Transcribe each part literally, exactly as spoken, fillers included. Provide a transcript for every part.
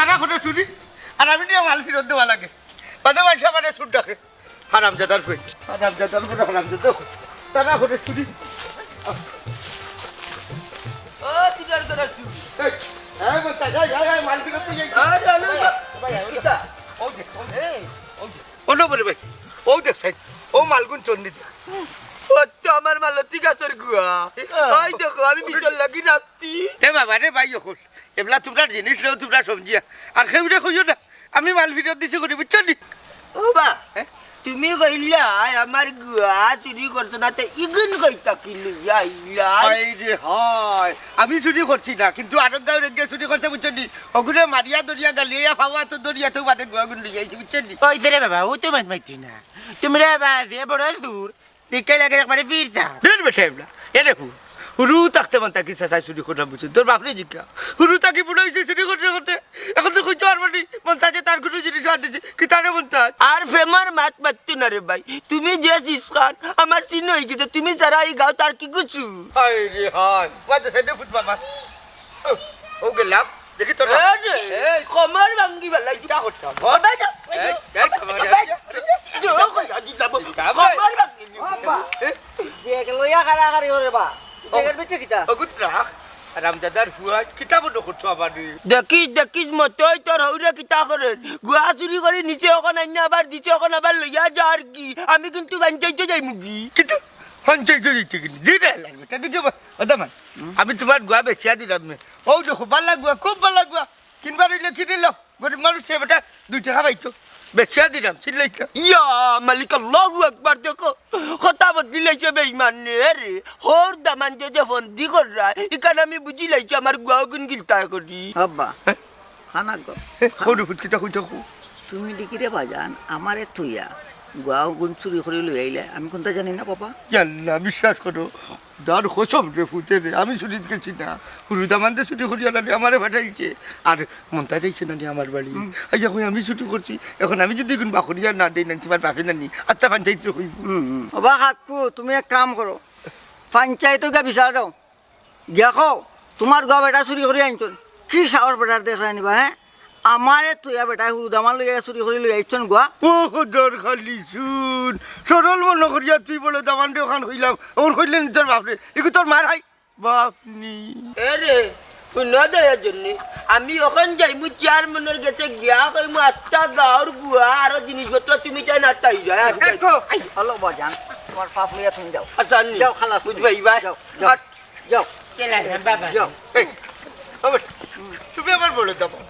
তারা করে চুরি, আর আমি নিয়া মাল ফিরত দেওয়া লাগে। বাদে মানষে আমারে চুর ডাকে। হারামজাদার কই? হারামজাদার করে হারামজাদা। তারা করে চুরি। ও, তুই আর তোরা চুরি। এই, এই, বলতা, এই, এই, এই, মাল ফিরত দিয়ে এই। আরে, আরে, ভাই, ভাই, ভাই, কিতা? ওই দেখ, ওই দেখ। এই। ওই দেখ। অনো বলে ভাই, ও দেখ সাইড, ও মালগুন চন্ডি দেখ। ও তো আমার মালতী গাছর গুয়া। হ্যাঁ। ওই দেখো, আমি বিচল লাগি রাখছি। এ বাবা রে ভাই, অখন এবলা তুমরার জিনিস লও, তুমরা সমঝিয়া। আর কেউরে কইও না, আমি মাল ফিরত দিছি করি, বুঝছো নি? ও বা, হ্যাঁ? তুমি কইলা, আমার গুয়া চুরি করছো না, তে ইগুন কই থাকি লইয়া আইলা? হায় রে হায়, আমি চুরি করছি না, কিন্তু আরক গাঁওর এগিয়ে চুরি করছে, বুঝছো নি? অগুরে মারিয়া ধরিয়া গালিয়া ফাওয়া তো ধরিয়া তো বাদে গুয়াগুন লইয়া আইছি, বুঝছো নি? ওই রে বাবা, ও তো মাত মাতি না। তুমরা বাজে বড় দূর, দেখতে লাগে একবারে ফিরতা। দূর বেটা এবলা। এ দেখো, হুরু থাকতে মন থাকি চাচায় চুরি করলাম বুঝছো। তোর বাপরে জিজ্ঞা। হুরু থাকি বুড়া অইছে চুরি করতে করতে। অখন তো কইতে পারবো নি। মন চায় যে তার কুনু জিনিস বাদ দিছি। কিতা রে মন চায়? আর প্রেমর মাত মাততো না রে ভাই। তুমি যে সিসখান, আমার চিহ্ন অই গেছে। তুমি ছাড়া এই গাঁওত আর কি কিছু? হায় রে হায়। বাদ দে, সাইডে ফুট বাবা। ও, ও গেলাম। দেখি তোর এ রে, এই। কোমর ভাঙ্গি বেলাই। কিতা করতাম? ও ভাই, যা, এই, এই, এই, কোমর এই, ভাঙ্গি। এই, কোমর ভাঙ্গি। বাবা, এ? ব্যাগ লইয়া কাড়াকাড়ি করে বা। ও। ব্যাগর ভিতরে কিতা? ও গুত্রা, হারামজাদার ফুয়া, কিতা বন্ধ করছো আবার রে? দেখিস, দেখিস, মতই তোর হউরে কিতা করের। গুয়া চুরি করি নিচে অখন আইনা আবার দিছে, অখন আবার লইয়া যা আর কি। আমি কিন্তু পঞ্চায়েতো যাইমুগি। কিন্তু পঞ্চায়েতো যাইতে গেলি, দিনে লাগবে। তা দেখি বা, ও দামান, হুম? আমি তুমার গুয়া বেচিয়া দিলাম নে। ও দেখো, বালা গুয়া, খুব বালা গুয়া। কিনবার অইলে কিনিলাও। গরিব মানুষ সে বেটা দুই টেকা পাইতো। বেচিয়া দিলাম, চিল্লাইতা। ইয়া মালিক আল্লাহু আকবার, দেখো। কথা বদলিলাইছে বেঈমান রে। হউর দামান যে যে ফন্দি কররা, ইখান আমি বুঝিলাইছি আমার গুয়াও গুন গিলতায় করি। আব্বা, হ্যাঁ? খানা গো। এ, হউর ফুট কিতা কইতা কও? তুমি দেখি রে বাজান, আমারে থইয়া গুয়াও গুন চুরি করি লই আইলে, আমি কুনতা জানি না বাবা। ইয়া আল্লাহ, বিশ্বাস করো, দার কসম রে ফুতে রে, আমি চুরিত গেছি না। হুরু দামান্দে চুরি করিয়া নানি আমারে পাঠাইছে। আর মন্তা যাইছে নানি আমার বাড়ি। হুম। আইয়া কই আমি চুরি করছি। অখন আমি যদি ইগুন বাকরিয়া না দেই নানি, তুমার বাপে নানি আত্তা পঞ্চায়েতরে কইবো। হুম, হুম। ওবা কাকু, তুমি এক কাম করো, পঞ্চায়েতো গিয়া বিচার দেও। গিয়া কও, তুমার গুয়া বেটায় চুরি করি আনছইন। কি সাহস বেটার দেখরায় নি বা, হ্যাঁ? আমারে থইয়া বেটায় হুরু দামান লইয়া চুরি করি লই আইছইন গুয়া। ও খোদার খালি শুন, সরল মনো করিয়া তুই বড় দামান্দরে অখান কইলাম, অখন কইলে নি তোর বাপরে, ইগু তোর মার হাই বাপ নি। এ রে, হুনো দয়ার জন্যে, আমি অখন যাইমু চেয়ারম্যানর গেছে গিয়া কইমু আত্তা গাঁওর গুয়া আরো জিনিসপত্র তুমি চাই না তাই যায়, আর দেখো, আই, হলো বাজান, তুমার পাপ লইয়া তুমি যাও। আচ্ছা, নি। যাও, খালাস বুঝবাই, তুমি। বাই। যাও, যাও। আর যাও। চলে গেলাম বাবা। যাও। এই, ও বেটা, তুমি আমার বড় দামান।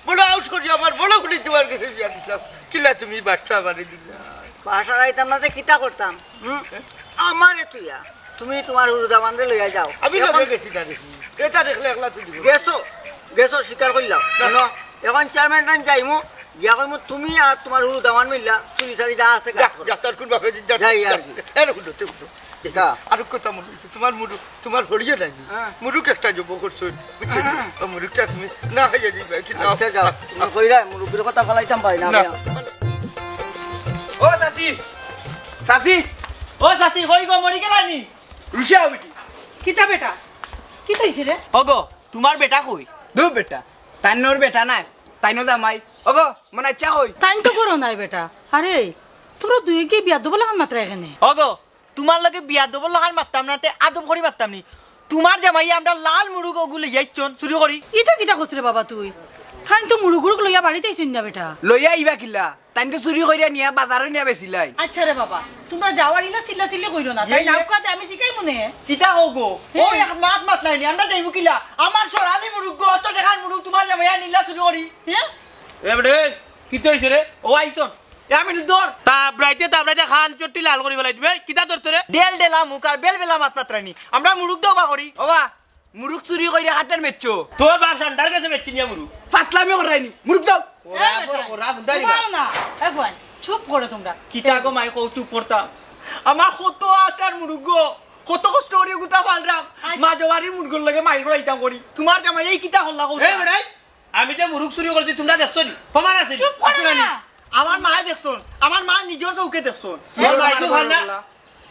বড় আউস করি আমার বড় ফুড়ি তুমার গেছে বিয়া দিতাম। কিলা তুমি বাচ্চা আমারে দিলা? বাসা যাইতাম না, তে কিতা করতাম? হুম? আমারে থইয়া। তুমি তুমার হুরু দামানরে লইয়া যাও। আমি অখন লগে গেছি না দেখি। এটা দেখলে একলা তুই দিবি। গেছো, গেছো, স্বীকার করিলাও। না। হুনো, অখন চেয়ারম্যান টাইম যাইমু, গিয়া কইমু তুমি আর তুমার হুরু দামান মিল্লা, চুরি চারি যা আছে যা, কাজ করো। যা, তোর কুন বাপে যা, যা, যাই যা। আর কি। এ, হুনো, তুই হুনো। কিতা? আর কথা মনে হইছে, তুমার মুরুগ, তুমার হরিয়ে নাই। হ্যাঁ। মুরুগ একটা জব করছো, বুঝছো? হ্যাঁ। ও মুরুগটা তুমি না খাইয়া যাইবা, একটু নাও। আচ্ছা, যাও। তুমি কইরা, মুরুগর কথা ফালাইতাম পারি না, না। আমি ও চাচি, চাচি, ও চাচি, কই গো, মরি গেলানি? রুশিয়া বেটি। কিতা বেটা? কিতা অইছে রে? ওগো, তুমার বেটা কই? দূর বেটা, তাইনর বেটা নায়, তাইনর জামাই। ওগো, মনাইচ্ছা কই? তাইন তো ঘরো নাই বেটা। আরে, তোরা দুইওগু বিয়াদবর লাখান মাতরায় কেনে? ওগো, তুমার লগে বিয়াদবর লাখান মাততাম না, তে আদব করি মাততাম নি। তুমার জামাইয়ে আমরার লাল মুরুগ অগু লইয়া আইছইন চুরি করি। ইতা কিতা কছ রে বাবা তুই? তাইন তো মুরুগ-উরুগ লইয়া বাড়িত আইছইন না বেটা। লইয়া আইবা কিলা? তাইন তো চুরি করিয়া নিয়া বাজারো নিয়া বেচিলাইন। আচ্ছা রে বাবা, তুমরা যাও আর ইলা চিল্লাচিল্লি কইরো না। তাইন আউক্কা তে আমি জিকাইমু নে। কিতা কও গো? হে। ও এক মাত মাতলায় নি, আমরা যাইমু কিলা? আমার সোনালী মুরুগ গো, অত টেকার মুরুগ তুমার জামাইয়ে নিলা চুরি করি। হে? এ বেটা, কিতা অইছে রে? ও আইছইন। এ আমি ধর। তাবড়াইতে তাবড়াইতে কান চট্টি লাল করি ফালাই দিবে। এই, কিতা ধরছে রে? ডেল ডেলা মুখ আর বেল বেলা মাত মাতরায় নি। আমরা মুরুগ দেও বা করি। ওবা, মুরুগ চুরি করিয়া কাট্টার মেচ্ছো। তোর বাপ সান্ডার গেছে মেচ্ছি নিয়া মুরুগ। ফাতলামি করায় নি। মুরুগ দেও। ওরা, এ বেটা, ওরা, ওরা, ওরা, ওরা। না। এ ভাই, চুপ করো তুমরা। কিতা গো মাই কও চুপ করতাম? আমার কত আশার মুরুগ গো, কত কষ্ট করি গুতা ফালরাম। আই- মা জওয়ারি মুরুগর লগে মাইর করাইতাম করি। তুমার জামাইয়ে কিতা করলা কও? এ বেটাই, আমি যে মুরুগ চুরি করছি, তুমরা দেখছো নি? প্রমাণ আছে নি? চুপ করো আছে না নি? না। আমার মায়ে দেখছইন, আমার মা নিজর চউখে দেখছইন। তোর মাই তো ভালা না।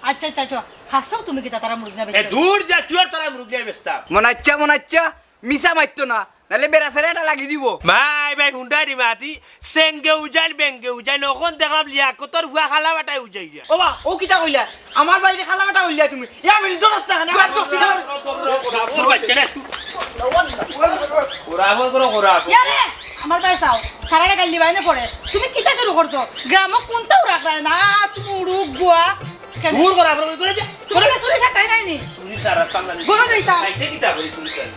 আচ্ছা, আচ্ছা, আচ্ছা। হাছাউ তুমি কিতা তারা মুরুগ না এ বেচছো? দূর যা, তুই আর তারা মুরুগ নিয়া বেচতাম। মনাইচ্ছা, মনাইচ্ছা, মিছা মাততো না। নাইলে বেড়া ছেড়ে এটা লাগি দিব। ভাই, ভাই, হুন্ডা রে মাতি, সেঙ্গে উজাইন, বেঙ্গে উজাইন, অখন দেখলাম লিয়া, কতর ফুয়া খালা বাটায় উজাই দিয়া। ও বা, ও কিতা কইলা? আমার বাইরে খালা বাটা কইলা তুমি। ইয়া, আমি নিজে রাস্তা খানে, আর চোখ দিলাম। ওর বাচ্চা রে। ওরা বল করো, ওরা। ইয়া রে, আমার বাইরে চাও, সারাটা গালি বাইনে পড়ে। তুমি কিতা শুরু করছো? গ্রামো কোনটাও রাখরায় না, আজ মুরুক, গুয়া। কেন? দূর করা, বল করে যা। তুমি কি চুরি ছাড়তায় নাইনি? চুরি ছাড়া সামনে। বলো যাইতাম। খাইতে কিতা করি চুরি ছাড়া?